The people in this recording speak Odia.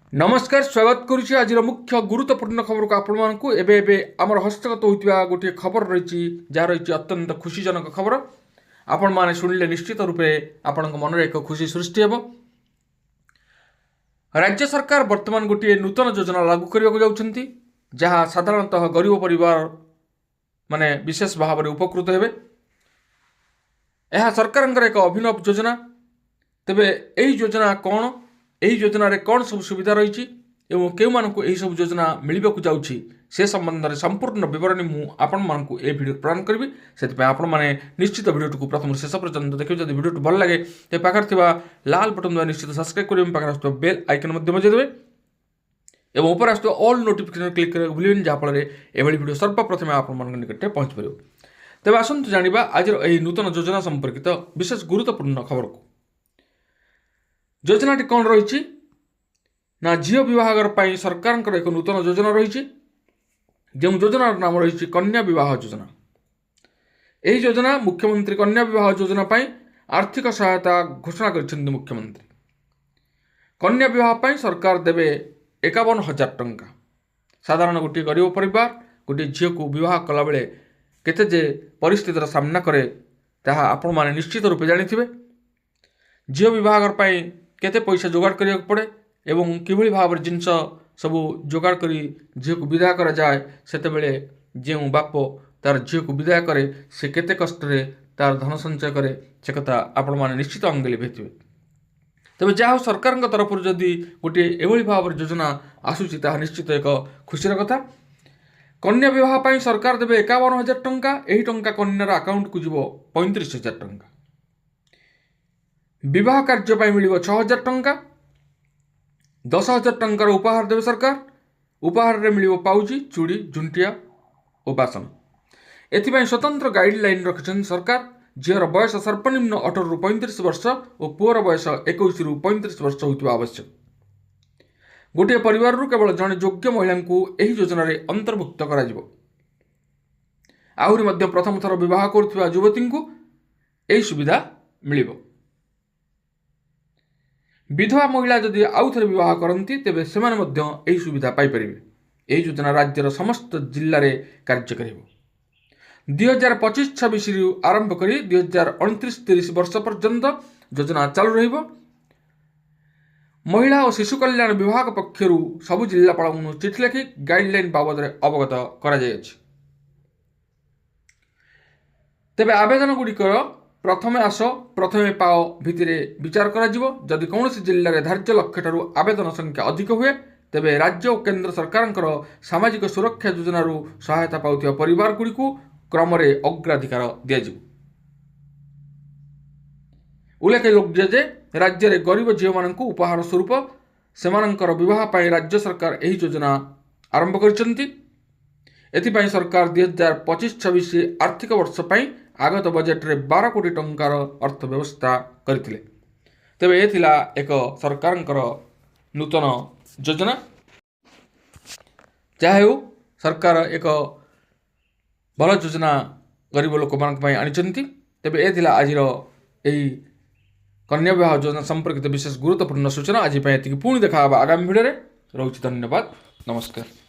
ନମସ୍କାର, ସ୍ୱାଗତ କରୁଛି ଆଜିର ମୁଖ୍ୟ ଗୁରୁତ୍ୱପୂର୍ଣ୍ଣ ଖବରକୁ ଆପଣମାନଙ୍କୁ। ଏବେ ଏବେ ଆମର ହସ୍ତଗତ ହୋଇଥିବା ଗୋଟିଏ ଖବର ରହିଛି, ଯାହା ରହିଛି ଅତ୍ୟନ୍ତ ଖୁସିଜନକ ଖବର। ଆପଣମାନେ ଶୁଣିଲେ ନିଶ୍ଚିତ ରୂପେ ଆପଣଙ୍କ ମନରେ ଏକ ଖୁସି ସୃଷ୍ଟି ହେବ। ରାଜ୍ୟ ସରକାର ବର୍ତ୍ତମାନ ଗୋଟିଏ ନୂତନ ଯୋଜନା ଲାଗୁ କରିବାକୁ ଯାଉଛନ୍ତି, ଯାହା ସାଧାରଣତଃ ଗରିବ ପରିବାର ମାନେ ବିଶେଷ ଭାବରେ ଉପକୃତ ହେବେ। ଏହା ସରକାରଙ୍କର ଏକ ଅଭିନବ ଯୋଜନା। ତେବେ ଏହି ଯୋଜନା କ'ଣ, ଏହି ଯୋଜନାରେ କ'ଣ ସବୁ ସୁବିଧା ରହିଛି ଏବଂ କେଉଁମାନଙ୍କୁ ଏହିସବୁ ଯୋଜନା ମିଳିବାକୁ ଯାଉଛି, ସେ ସମ୍ବନ୍ଧରେ ସମ୍ପୂର୍ଣ୍ଣ ବିବରଣୀ ମୁଁ ଆପଣମାନଙ୍କୁ ଏ ଭିଡ଼ିଓ ପ୍ରଦାନ କରିବି। ସେଥିପାଇଁ ଆପଣମାନେ ନିଶ୍ଚିତ ଭିଡ଼ିଓଟିକୁ ପ୍ରଥମରୁ ଶେଷ ପର୍ଯ୍ୟନ୍ତ ଦେଖିବେ। ଯଦି ଭିଡ଼ିଓଟି ଭଲ ଲାଗେ, ତେବେ ପାଖରେ ଥିବା ଲାଲ ବଟନ୍ ଦ୍ୱାରା ନିଶ୍ଚିତ ସବସ୍କ୍ରାଇବ୍ କରିବେ ଏବଂ ପାଖରେ ଆସୁଥିବା ବେଲ୍ ଆଇକନ୍ ମଧ୍ୟ ବଜାଇ ଦେବେ ଏବଂ ଉପରେ ଆସୁଥିବା ଅଲ୍ ନୋଟିଫିକେସନ୍ କ୍ଲିକ୍ କରିବାକୁ ଭୁଲିବେନି, ଯାହାଫଳରେ ଏଭଳି ଭିଡ଼ିଓ ସର୍ବପ୍ରଥମେ ଆପଣମାନଙ୍କ ନିକଟରେ ପହଞ୍ଚିପାରିବ। ତେବେ ଆସନ୍ତୁ ଜାଣିବା ଆଜିର ଏହି ନୂତନ ଯୋଜନା ସମ୍ପର୍କିତ ବିଶେଷ ଗୁରୁତ୍ୱପୂର୍ଣ୍ଣ ଖବରକୁ। ଯୋଜନାଟି କ'ଣ ରହିଛି ନା, ଝିଅ ବିବାହଘର ପାଇଁ ସରକାରଙ୍କର ଏକ ନୂତନ ଯୋଜନା ରହିଛି, ଯେଉଁ ଯୋଜନାର ନାମ ରହିଛି କନ୍ୟା ବିବାହ ଯୋଜନା। ଏହି ଯୋଜନା ମୁଖ୍ୟମନ୍ତ୍ରୀ କନ୍ୟା ବିବାହ ଯୋଜନା ପାଇଁ ଆର୍ଥିକ ସହାୟତା ଘୋଷଣା କରିଛନ୍ତି ମୁଖ୍ୟମନ୍ତ୍ରୀ। କନ୍ୟା ବିବାହ ପାଇଁ ସରକାର ଦେବେ 51,000 ଟଙ୍କା। ସାଧାରଣ ଗୋଟିଏ ଗରିବ ପରିବାର ଗୋଟିଏ ଝିଅକୁ ବିବାହ କଲାବେଳେ କେତେ ଯେ ପରିସ୍ଥିତିର ସାମ୍ନା କରେ, ତାହା ଆପଣମାନେ ନିଶ୍ଚିତ ରୂପେ ଜାଣିଥିବେ। ଝିଅ ବିବାହଘର ପାଇଁ କେତେ ପଇସା ଯୋଗାଡ଼ କରିବାକୁ ପଡ଼େ ଏବଂ କିଭଳି ଭାବରେ ଜିନିଷ ସବୁ ଯୋଗାଡ଼ କରି ଝିଅକୁ ବିଦାୟ କରାଯାଏ, ସେତେବେଳେ ଯେଉଁ ବାପ ତାର ଝିଅକୁ ବିଦାୟ କରେ, ସେ କେତେ କଷ୍ଟରେ ତାର ଧନ ସଞ୍ଚୟ କରେ, ସେ କଥା ଆପଣମାନେ ନିଶ୍ଚିତ ଅଙ୍ଗେ ଲିଭେଇଥିବେ। ତେବେ ଯାହା ହଉ, ସରକାରଙ୍କ ତରଫରୁ ଯଦି ଗୋଟିଏ ଏଭଳି ଭାବରେ ଯୋଜନା ଆସୁଛି, ତାହା ନିଶ୍ଚିତ ଏକ ଖୁସିର କଥା। କନ୍ୟା ବିବାହ ପାଇଁ ସରକାର ଦେବେ 51,000 ଟଙ୍କା। ଏହି ଟଙ୍କା କନ୍ୟାର ଆକାଉଣ୍ଟକୁ ଯିବ। 35,000 ଟଙ୍କା ବିବାହ କାର୍ଯ୍ୟ ପାଇଁ ମିଳିବ। 6,000 ଟଙ୍କା, 10,000 ଟଙ୍କାର ଉପହାର ଦେବେ ସରକାର। ଉପହାରରେ ମିଳିବ ପାଉଁଜି, ଚୁଡ଼ି, ଝୁଣ୍ଟିଆ ଓ ବାସନ। ଏଥିପାଇଁ ସ୍ୱତନ୍ତ୍ର ଗାଇଡ଼ଲାଇନ୍ ରଖିଛନ୍ତି ସରକାର। ଝିଅର ବୟସ ସର୍ବନିମ୍ନ 18ରୁ 35 ବର୍ଷ ଓ ପୁଅର ବୟସ 21ରୁ 35 ବର୍ଷ ହୋଇଥିବା ଆବଶ୍ୟକ। ଗୋଟିଏ ପରିବାରରୁ କେବଳ ଜଣେ ଯୋଗ୍ୟ ମହିଳାଙ୍କୁ ଏହି ଯୋଜନାରେ ଅନ୍ତର୍ଭୁକ୍ତ କରାଯିବ। ଆହୁରି ମଧ୍ୟ ପ୍ରଥମ ଥର ବିବାହ କରୁଥିବା ଯୁବତୀଙ୍କୁ ଏହି ସୁବିଧା ମିଳିବ। ବିଧବା ମହିଳା ଯଦି ଆଉ ଥରେ ବିବାହ କରନ୍ତି, ତେବେ ସେମାନେ ମଧ୍ୟ ଏହି ସୁବିଧା ପାଇପାରିବେ। ଏହି ଯୋଜନା ରାଜ୍ୟର ସମସ୍ତ ଜିଲ୍ଲାରେ କାର୍ଯ୍ୟକାରୀ ହେବ। 2025-26ରୁ ଆରମ୍ଭ କରି 2029-30 ବର୍ଷ ପର୍ଯ୍ୟନ୍ତ ଯୋଜନା ଚାଲୁ ରହିବ। ମହିଳା ଓ ଶିଶୁ କଲ୍ୟାଣ ବିଭାଗ ପକ୍ଷରୁ ସବୁ ଜିଲ୍ଲାପାଳଙ୍କୁ ଚିଠି ଲେଖି ଗାଇଡ଼ଲାଇନ୍ ବାବଦରେ ଅବଗତ କରାଯାଇଅଛି। ତେବେ ଆବେଦନ ଗୁଡ଼ିକର ପ୍ରଥମେ ଆସ ପ୍ରଥମେ ପାଅ ଭିତ୍ତିରେ ବିଚାର କରାଯିବ। ଯଦି କୌଣସି ଜିଲ୍ଲାରେ ଧାର୍ଯ୍ୟ ଲକ୍ଷ୍ୟଠାରୁ ଆବେଦନ ସଂଖ୍ୟା ଅଧିକ ହୁଏ, ତେବେ ରାଜ୍ୟ ଓ କେନ୍ଦ୍ର ସରକାରଙ୍କର ସାମାଜିକ ସୁରକ୍ଷା ଯୋଜନାରୁ ସହାୟତା ପାଉଥିବା ପରିବାରଗୁଡ଼ିକୁ କ୍ରମରେ ଅଗ୍ରାଧିକାର ଦିଆଯିବ। ଉଲ୍ଲେଖଯୋଗ୍ୟ ଯେ ରାଜ୍ୟରେ ଗରିବ ଝିଅମାନଙ୍କୁ ଉପହାର ସ୍ୱରୂପ ସେମାନଙ୍କର ବିବାହ ପାଇଁ ରାଜ୍ୟ ସରକାର ଏହି ଯୋଜନା ଆରମ୍ଭ କରିଛନ୍ତି। ଏଥିପାଇଁ ସରକାର 2025-26 ଆର୍ଥିକ ବର୍ଷ ପାଇଁ ଆଗତ ବଜେଟରେ 12 କୋଟି ଟଙ୍କାର ଅର୍ଥ ବ୍ୟବସ୍ଥା କରିଥିଲେ। ତେବେ ଏ ଥିଲା ଏକ ସରକାରଙ୍କର ନୂତନ ଯୋଜନା। ଯାହା ହେଉ, ସରକାର ଏକ ଭଲ ଯୋଜନା ଗରିବ ଲୋକମାନଙ୍କ ପାଇଁ ଆଣିଛନ୍ତି। ତେବେ ଏ ଥିଲା ଆଜିର ଏହି କନ୍ୟା ବିବାହ ଯୋଜନା ସମ୍ପର୍କିତ ବିଶେଷ ଗୁରୁତ୍ୱପୂର୍ଣ୍ଣ ସୂଚନା। ଆଜି ପାଇଁ ଏତିକି। ପୁଣି ଦେଖା ହେବ ଆଗାମୀ ଭିଡ଼ିଓରେ। ରହୁଛି, ଧନ୍ୟବାଦ, ନମସ୍କାର।